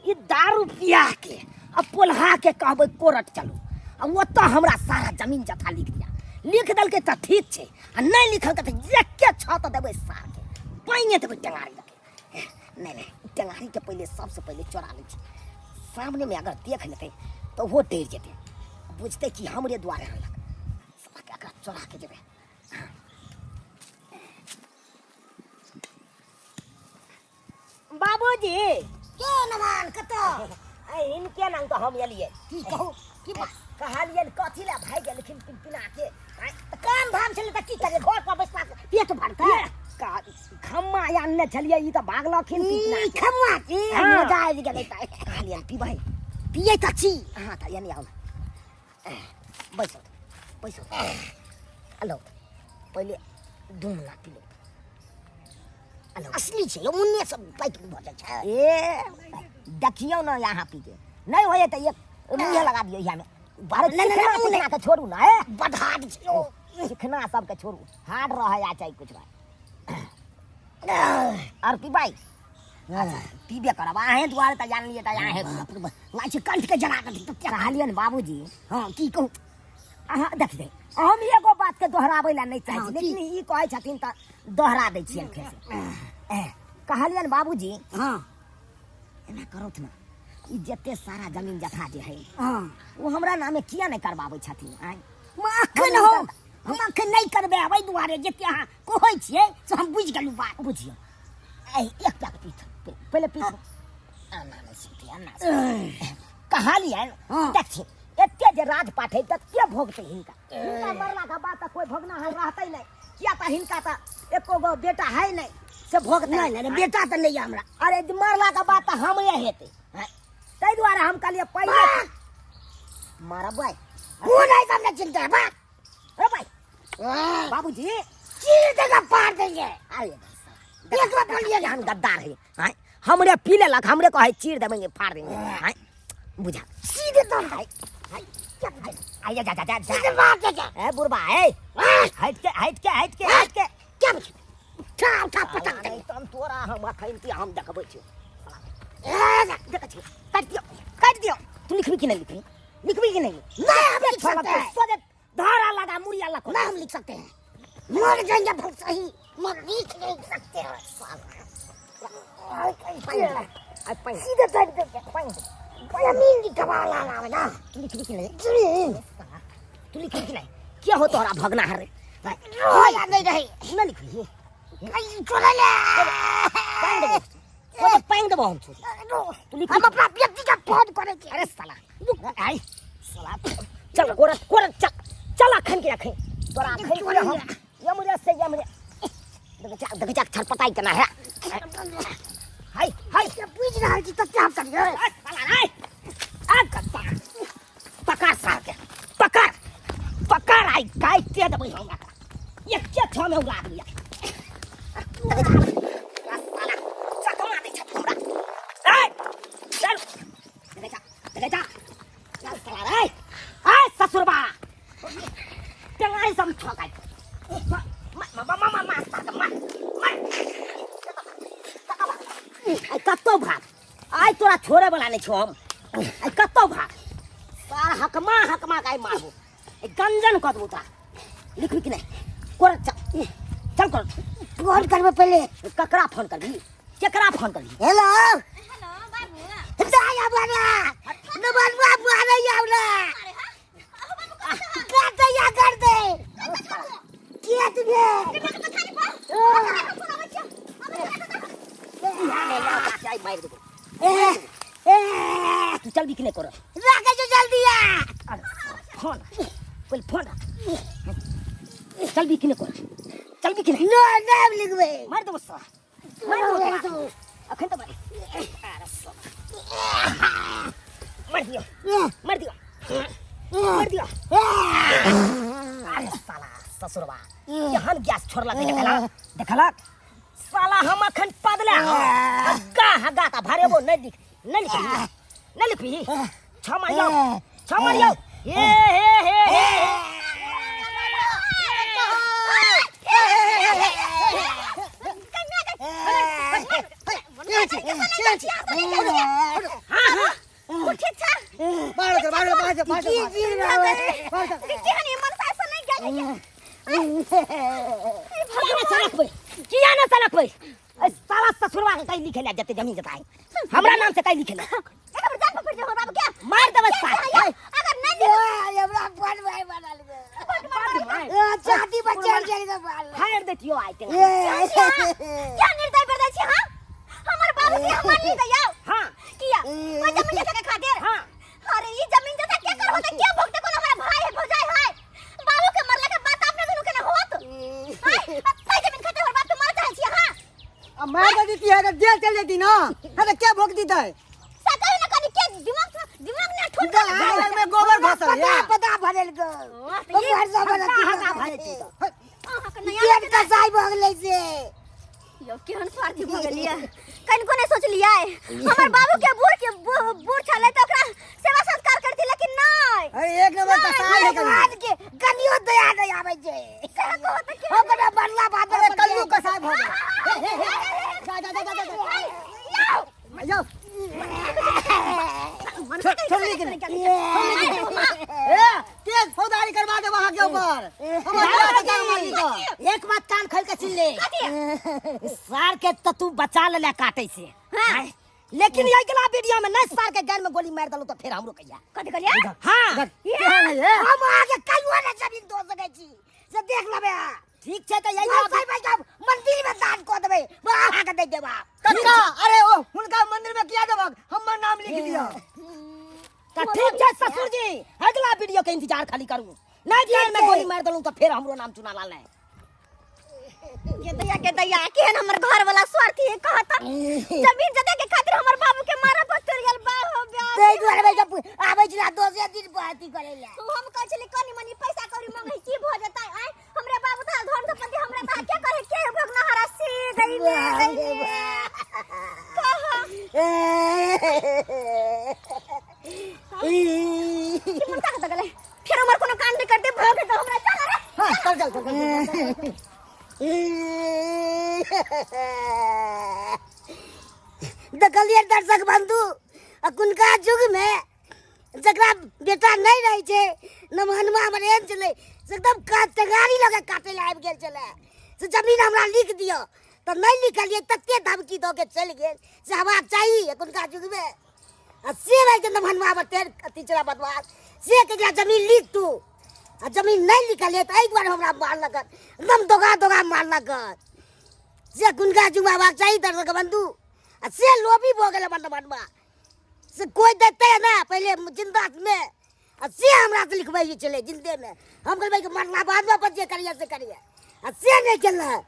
ई दारू पिया के आ पोल्हा के कहबै कोरट चलू आ ओतऽ हमरा सारा जमीन जथा लिख दिया। लिख देलकै तऽ ठीक छै आ नहि लिखलकै तऽ एके छत देबै सारके, पाइने देबै टेंगारी लगे। नहि नहि, टेंगारीके पहिले सबसँ पहिले चोरा लै छी। सामनेमे अगर देख लेतै तऽ ओहो डरि जेतै, बुझतै कि हमरे दुआरे आनलक। सालाके एकरा चोरा के जेबै। बाबूजी के नवान कतऽ? हिनके नाम तऽ हम एलियै। की कहू की बात? कहलियनि कथी लए भागि गेलखिन पिनपिना के? तऽ काम धाम छलै तऽ की करियै, घर पर बैसला से पेट भरतै? खम्मा आनने छलियै, ई तऽ भागलखिन पिनपिना के। खम्मा की मजा आबि गेलै। तऽ कहलियनि पीबै? पियै तऽ छी। हँ, तऽ एने आउ ने, बैसो बैसो। हेलो, पहिले 2 मुना पी लो। असली छै, उन्ने सब पैक भऽ जाइ छै। ए देखियौ ने, यहाँ पी के नहि होइए तऽ एक मुँहे लगा दियौ। इएहमे बड़ चिकना चिकना के छोड़ू ने। ए बड हार्ड छै यौ। चिकना सबके छोड़ू, हार्ड रहै आ चाहे कुछ और पीबै। अच्छा, पीबे करब अहें दुआरे तऽ जानलियै तऽ अहें। लागै छै कंठ के जरा के। कहलियनि बाबूजी। हँ, की कहू? अहाँ देखियै, हम एगो बातके दोहराबै लए नहि चाहै छी, हँ, लेकिन ई कहै छथिन तऽ दोहरा दै छियनि फेरसँ। कहलियनि बाबूजी। हँ। एना करौथ ने, ई जते सारा जमीन जथा जे है हँ ओ हमरा नामे किया नहि करबाबै छथिन? आँय? अखन हम अखन नहि करबै एहि दुआरे जते अहाँ कहै छियै से हम बुझि गेलहुँ बात। बुझियौ, एक पैक पीथ, पहिले पीथ। आना नहि सुनते, आना। कहलियनि देखथिन, एते जे राजपाट है तऽ के भोगतै हिनका? हिनका मरला के बाद तऽ कोइ भोगनाहार रहतै नहि, किया तऽ हिनका तऽ एको गो बेटा है नहि से भोगतै। नहि नहि, बेटा तऽ नहि यऽ हमरा। अरे, मरला के बाद तऽ हमरे हेतै। ताहि दुआरे हम कहलियै पहिले मारबै। कोन है सब नहि चिन्ता बा। अरे भाई, बाबूजी। चीर देगा, पार देंगे। अरे एक बार बोलिए। हम गद्दार है? आँय, हमरे पी लेलक, हमरे कहै चीर देबेंगे, फाड़ देंगे। आँय, बुझा। सीधे तो हाय हाय आइ जा जा जा जा। सीधे मार देंगे। ए बुढ़बा, ए हट के, हट के, हट के, हट के। क्या उठा उठा पटक दे तम तोरा। हम अखन की हम देखबै छियौ, देखै छियौ। काटि दियौ, काटि दियौ। तू लिखबी कि नहि? लिखबी, लिखबी कि नहीं? नहीं, हम लिख सकते हैं। सोझे धारा लगा मुड़िया लखो। ना, हम लिख सकते हैं, मर जाएंगे बहुत सही, मगर लिख नहीं सकते हैं। सीधे काट देंगे, जमीन की गवाह ला ना। तू लिखबी कि नहीं? जमीन। तू लिखबी कि नहीं? क्या हो तोरा भगना हर रे? हो या नहीं रही। न लिखबी? कहीं चले ले। पाइन देबो, ओ पाइन देबो हम। तू लिख। हम अपना व्यक्तिगत फोन करे के। अरे साला, आई साला, चल कोरत कोरत, चल चल। अखन के अखन तोरा अखन के हम यमुरे से यमुरे। देख जा, देख जा, छटपटाई केना है। हाय हाय। बुझ रहल छी तऽ क्या करियै? साला रे, आ गद्दा पकड़, साल के पकड़ पकड़। आई काटते देबै हम एकरा, एके छह में उड़ा देबै। साला चकमा दै छथि हमरा। ए चल, देख जा, देख जा, चल साला रे। ए ससुरबा, टेंगाई सब ठोकाई। मा मा मा मा मा मार मार। आइ कतौ भाग, आइ तोरा छोड़े वाला नहि छौ हम। आइ कतौ भाग सार, हकमा हकमा के आइ मारबो, गंजन कऽ देबो तोरा। लिखबी कि नहि? कोर चल, चल कर। फोन करबै पहिले। ककरा फोन करबी? केकरा फोन करबी? हेलो। हेलो बाबू। दाय आबना नमन बाबू, आने आवला कर दे या कर दे के तुझे। मारि देबो। ए ए। तू चलबी कि नहि कर? राखे जो, जल्दी आ। अरे फोन, पहिले फोन। चलबी कि नहि कर? चलबी कि नहि? नो, नाम लिखबे। मारि देबो साला, मारि देबो तोरा। अखन तऽ मारि। अरे साला, मारि दियौ, मारि दियौ, मारि दियौ। अरे साला ससुरबा, केहन गैस छोड़लक। देखलक, देखलक साला, हम अखन पदले हग्गा हग्गा का भरेबो। नहि लिख, नहि लिखबी, नहि लिखबी। छ मारियौ, छ मारियौ। हे हे हे हे। के छी के छी हां हां ओ ठीक छ बाहर चल बाहर बाहर चल बाहर की चल चीज रहबै बाहर चल केहन ई मनसा से नहीं गेल किया ने सड़कबै किया ने सड़कबै ए साला ससुरवा के कहीं लिखे ले जते जमीन जता है हमरा नाम से कहीं लिखे ले एक बार जान पकड़ जाओ बाबू क्या मार देबै साला अगर नहीं ए, हमरा बड़ भाई बनल बे। ए, छाती पर चढ़ चढ़ के बाल फाड़ देतियो आइ ते ए, क्या निर्दय बरदै छी हां हमर बाबू के हमर नहीं दयाओ हां किया ओइ जमीन जथा के खातिर हां अरे ई जमीन जथा के करहो त के भोगते कोनो हमारा भाई है भौजाई है बाबू के मरला के बाद अपने दुनू के ना होत हाय पाई जमीन खातिर हमर बाप के मर चाहे छी हां अब मार दे देती है तो जेल चल जाती ना हाँ तो क्या भोग देता है सकल ना कनी के दिमाग दिमाग ना ठोक गोबर में गोबर घसल पता या पता भरल गो ओ घर से बनल हगा भरे छी तो अहाँ के नया केहन कसाई भऽ गेलै से यो केहन स्वार्थी भऽ गेलियै कनिको नहि सोचलियै हमर बाबू के बूढ़ के बूढ़ छलै तऽ ओकरा सेवा संस्कार करती लेकिन नहि अरे एक नंबर कसाई है कभी भगवान के कनियो दया नहि आबै छै सएह कहू तऽ के ओकरा मरला बाद अरे कल्लू कसाई भऽ गेल हे, हे, हे। जा जा जा जा जा यौ जा छोड़ ली कि नहीं ए केस फौजदारी करवा दे वहां के ऊपर हमर जान जान मारी तो एक बात कान खोल के सुन ले सार के तो तू बचा ले काटे से हाँ। लेकिन ये अगला वीडियो में नहीं सार के गैर में गोली मार दलो तो फिर हमरो कहिया कथी कहलियै हाँ इधर केहन है ये? हम अहाँके कहियो नहि जमीन दऽ सकै छी से देख लेबै अहाँ ठीक छै तऽ यही हम भाई साहब मंदिर में दान कऽ देबै अहाँके दे देब आब। कक्का अरे ओ हुनका मंदिर में किया देबक हमर नाम लिख दिया तऽ ठीक छै ससुर जी अगला वीडियो के इंतजार खाली करू नहीं गैर में गोली मार दलो तो फिर हमरो नाम चुना लाल है के दैया के दैया केहन हमर घर वाला स्वार्थी है कहत जमीन जगह के खातिर हमर बाबू के मारा पर चढ़ गेल बा हो ब्याह ताहि दुआरे भाई जब आबै छलै दोसरे दिन पर अथी करै लए हम कहै छली कनी मनी पैसा कौड़ी मंगै की भऽ जेतै आय हमरे बाबू था धन संपत्ति हमरे ता के करे के भोगना हरा सी गई ने गई ने कहा कि मन का गेलै फेर हमर कोनो कांड नहीं करते भोग तो हमरा चल रे हां चल चल चल, चल देखलियै दर्शक बंधु अखुनका युगमे जकरा बेटा नहि रहै छै नमहनमा हमर एहन छलै से एकदम टेंगारी लऽ के काटै लए आबि गेल छलै से जमीन हमरा लिख दिअ तऽ नहि लिखलियै तते धमकी दऽ के चलि गेल से हेबाक चाही एखुनका युगमे आ से रहै छै नमहनमा हमर तेर अथी छलै बदमाश से ककरा जमीन लिख तू आ जमीन नहि लिखलियै तऽ एहि दुआरे हमरा मारलक एकदम दोगा दोगा मारलक से एखुनका युगमे हेबाक चाही दर्शक बंधु आ से लोभी भऽ गेल हमर नमहनमा से कोई देते है ना पहले जिंदा में आ से हमरा से लिखबै छलै जिंदे में हम कहबै कि मरला बाद में अपन जे करिए से करिए आ से नहीं केलक।